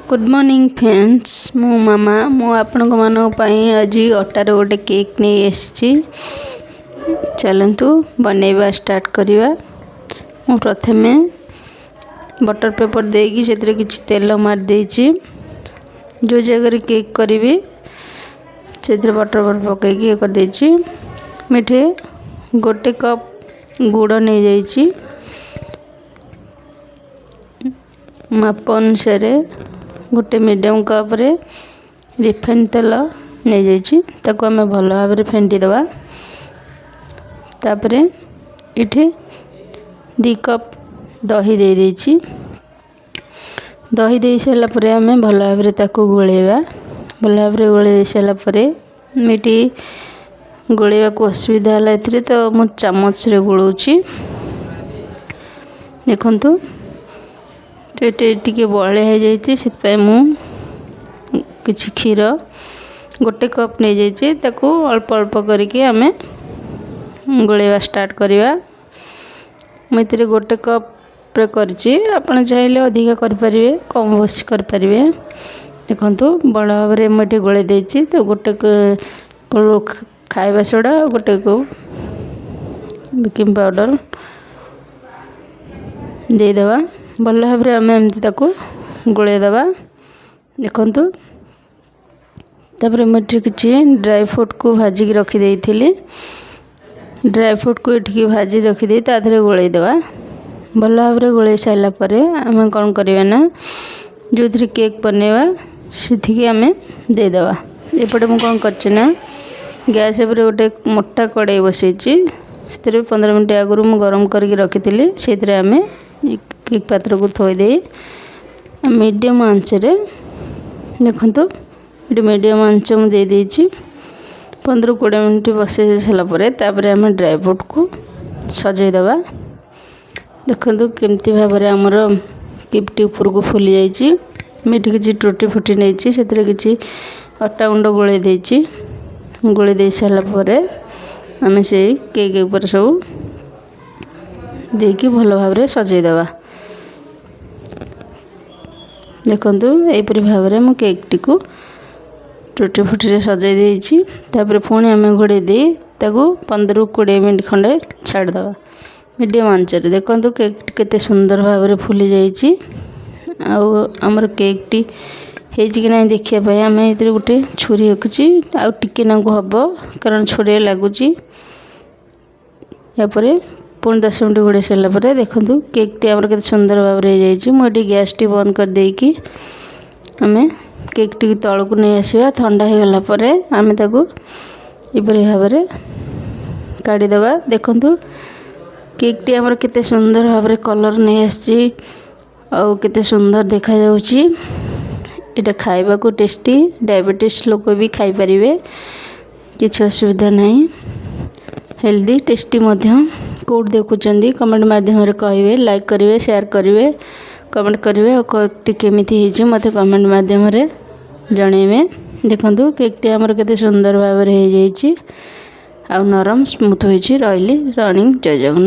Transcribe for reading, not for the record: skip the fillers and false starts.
Good morning friends, ମୁଁ ମାମା। ମୁଁ ଆପଣଙ୍କମାନଙ୍କ ପାଇଁ ଆଜି ଅଟାରେ ଗୋଟେ କେକ୍ ନେଇ ଆସିଛି। ଚାଲନ୍ତୁ ବନେଇବା ଷ୍ଟାର୍ଟ କରିବା। ମୁଁ ପ୍ରଥମେ ବଟର୍ ପେପର୍ ଦେଇକି ସେଥିରେ କିଛି ତେଲ ମାରିଦେଇଛି। ଯେଉଁ ଜାଗାରେ କେକ୍ କରିବି ସେଥିରେ ବଟର୍ ପେପର୍ ପକାଇକି ଇଏ କରିଦେଇଛି। ମୁଁ ଏଠି ଗୋଟେ କପ୍ ଗୁଡ଼ ନେଇଯାଇଛି। ମାପ ଅନୁସାରେ ଗୋଟେ ମିଡ଼ିୟମ୍ କପ୍ରେ ରିଫାଇନ୍ ତେଲ ନେଇଯାଇଛି। ତାକୁ ଆମେ ଭଲ ଭାବରେ ଫେଣ୍ଟି ଦେବା। ତାପରେ ଏଠି 2 କପ୍ ଦହି ଦେଇଦେଇଛି। ଦହି ଦେଇ ସାରିଲା ପରେ ଆମେ ଭଲ ଭାବରେ ତାକୁ ଗୋଳେଇବା। ଭଲ ଭାବରେ ଗୋଳେଇ ଦେଇ ସାରିଲା ପରେ ମୁଁ ଏଠି ଗୋଳେଇବାକୁ ଅସୁବିଧା ହେଲା ଏଥିରେ, ତ ମୁଁ ଚାମଚରେ ଗୋଳଉଛି। ଦେଖନ୍ତୁ, ଏଠି ଟିକେ ବହଳିଆ ହେଇଯାଇଛି, ସେଥିପାଇଁ ମୁଁ କିଛି କ୍ଷୀର ଗୋଟେ କପ୍ ନେଇଯାଇଛି। ତାକୁ ଅଳ୍ପ ଅଳ୍ପ କରିକି ଆମେ ଗୋଳେଇବା ଷ୍ଟାର୍ଟ କରିବା। ମୁଁ ଏଥିରେ ଗୋଟେ କପ୍ରେ କରିଛି, ଆପଣ ଚାହିଁଲେ ଅଧିକା କରିପାରିବେ, କମ୍ ବେଶୀ କରିପାରିବେ। ଦେଖନ୍ତୁ, ଭଲ ଭାବରେ ମୁଁ ଏଠି ଗୋଳେଇ ଦେଇଛି। ତ ଗୋଟେ ଖାଇବା ସୋଡ଼ା ଆଉ ଗୋଟେ ବେକିଂ ପାଉଡ଼ର ଦେଇଦେବା। ଭଲ ଭାବରେ ଆମେ ଏମିତି ତାକୁ ଗୋଳେଇ ଦେବା। ଦେଖନ୍ତୁ, ତାପରେ ମୁଁ ଏଠି କିଛି ଡ୍ରାଏ ଫ୍ରୁଟ୍କୁ ଭାଜିକି ରଖିଦେଇଥିଲି। ଡ୍ରାଏ ଫ୍ରୁଟ୍କୁ ଏଠିକି ଭାଜି ରଖିଦେଇ ତା ଦେହରେ ଗୋଳେଇ ଦେବା। ଭଲ ଭାବରେ ଗୋଳେଇ ସାରିଲା ପରେ ଆମେ କ'ଣ କରିବା ନା, ଯେଉଁଥିରେ କେକ୍ ବନେଇବା ସେଠିକି ଆମେ ଦେଇଦେବା। ଏପଟେ ମୁଁ କ'ଣ କରିଛି ନା, ଗ୍ୟାସ୍ ଉପରେ ଗୋଟେ ମୋଟା କଡ଼େଇ ବସେଇଛି। ସେଥିରେ 15 ମିନିଟ୍ ଆଗରୁ ମୁଁ ଗରମ କରିକି ରଖିଥିଲି। ସେଇଥିରେ ଆମେ କେକ୍ ପାତ୍ରକୁ ଥୋଇ ଦେଇ ମିଡ଼ିୟମ୍ ଆଞ୍ଚରେ, ଦେଖନ୍ତୁ ଏଠି ମିଡ଼ିୟମ୍ ଆଞ୍ଚ ମୁଁ ଦେଇଦେଇଛି। 15-20 ମିନିଟ୍ ବସେଇ ସାରିଲା ପରେ ତାପରେ ଆମେ ଡ୍ରାଏ ଫ୍ରୁଟ୍କୁ ସଜେଇଦେବା। ଦେଖନ୍ତୁ କେମିତି ଭାବରେ ଆମର କେକ୍ଟି ଉପରକୁ ଫୁଲି ଯାଇଛି। ମୁଁ ଏଠି କିଛି ଟୁଟି ଫୁଟି ନେଇଛି, ସେଥିରେ କିଛି ଅଟା ଗୁଣ୍ଡ ଗୋଳେଇ ଦେଇଛି। ଗୋଳେଇ ଦେଇ ସାରିଲା ପରେ ଆମେ ସେଇ କେକ୍ ଉପରେ ସବୁ ଦେଇକି ଭଲ ଭାବରେ ସଜେଇଦେବା। ଦେଖନ୍ତୁ, ଏହିପରି ଭାବରେ ମୁଁ କେକ୍ଟିକୁ ଟୁଟି ଫୁଟିରେ ସଜେଇ ଦେଇଛି। ତାପରେ ପୁଣି ଆମେ ଘୋଡ଼େଇ ଦେଇ ତାକୁ 15-20 ମିନିଟ୍ ଖଣ୍ଡେ ଛାଡ଼ିଦେବା ମିଡ଼ିୟମ୍ ଆଞ୍ଚରେ। ଦେଖନ୍ତୁ, କେକ୍ଟି କେତେ ସୁନ୍ଦର ଭାବରେ ଫୁଲି ଯାଇଛି। ଆଉ ଆମର କେକ୍ଟି ହେଇଛି କି ନାହିଁ ଦେଖିବା ପାଇଁ ଆମେ ଏଥିରେ ଗୋଟେ ଛୁରୀ ରଖିଛି। ଆଉ ଟିକେ ନାକୁ ହେବ, କାରଣ ଛୁରୀରେ ଲାଗୁଛି। ଏହାପରେ ପୁଣି 10 ମିନିଟ୍ ଘୋଡ଼େଇ ସାରିଲା ପରେ ଦେଖନ୍ତୁ, କେକ୍ଟି ଆମର କେତେ ସୁନ୍ଦର ଭାବରେ ହେଇଯାଇଛି। ମୁଁ ଏଠି ଗ୍ୟାସ୍ଟି ବନ୍ଦ କରିଦେଇକି ଆମେ କେକ୍ଟିକୁ ତଳକୁ ନେଇ ଆସିବା। ଥଣ୍ଡା ହେଇଗଲା ପରେ ଆମେ ତାକୁ ଏପରି ଭାବରେ କାଢ଼ିଦେବା। ଦେଖନ୍ତୁ, କେକ୍ଟି ଆମର କେତେ ସୁନ୍ଦର ଭାବରେ କଲର୍ ନେଇ ଆସିଛି ଆଉ କେତେ ସୁନ୍ଦର ଦେଖାଯାଉଛି। ଏଇଟା ଖାଇବାକୁ ଟେଷ୍ଟି, ଡାଇବେଟିସ୍ ଲୋକ ବି ଖାଇପାରିବେ, କିଛି ଅସୁବିଧା ନାହିଁ। ହେଲ୍ଦି, ଟେଷ୍ଟି ମଧ୍ୟ। କେଉଁଠି ଦେଖୁଛନ୍ତି କମେଣ୍ଟ ମାଧ୍ୟମରେ କହିବେ, ଲାଇକ୍ କରିବେ, ସେୟାର କରିବେ, କମେଣ୍ଟ କରିବେ। ଆଉ କେକ୍ଟି କେମିତି ହେଇଛି ମୋତେ କମେଣ୍ଟ ମାଧ୍ୟମରେ ଜଣାଇବେ। ଦେଖନ୍ତୁ, କେକ୍ଟି ଆମର କେତେ ସୁନ୍ଦର ଭାବରେ ହେଇଯାଇଛି ଆଉ ନରମ ସ୍ମୁଥ୍ ହୋଇଛି। ରହିଲି ରନିଂ, ଜୟ ଜଗନ୍ନାଥ।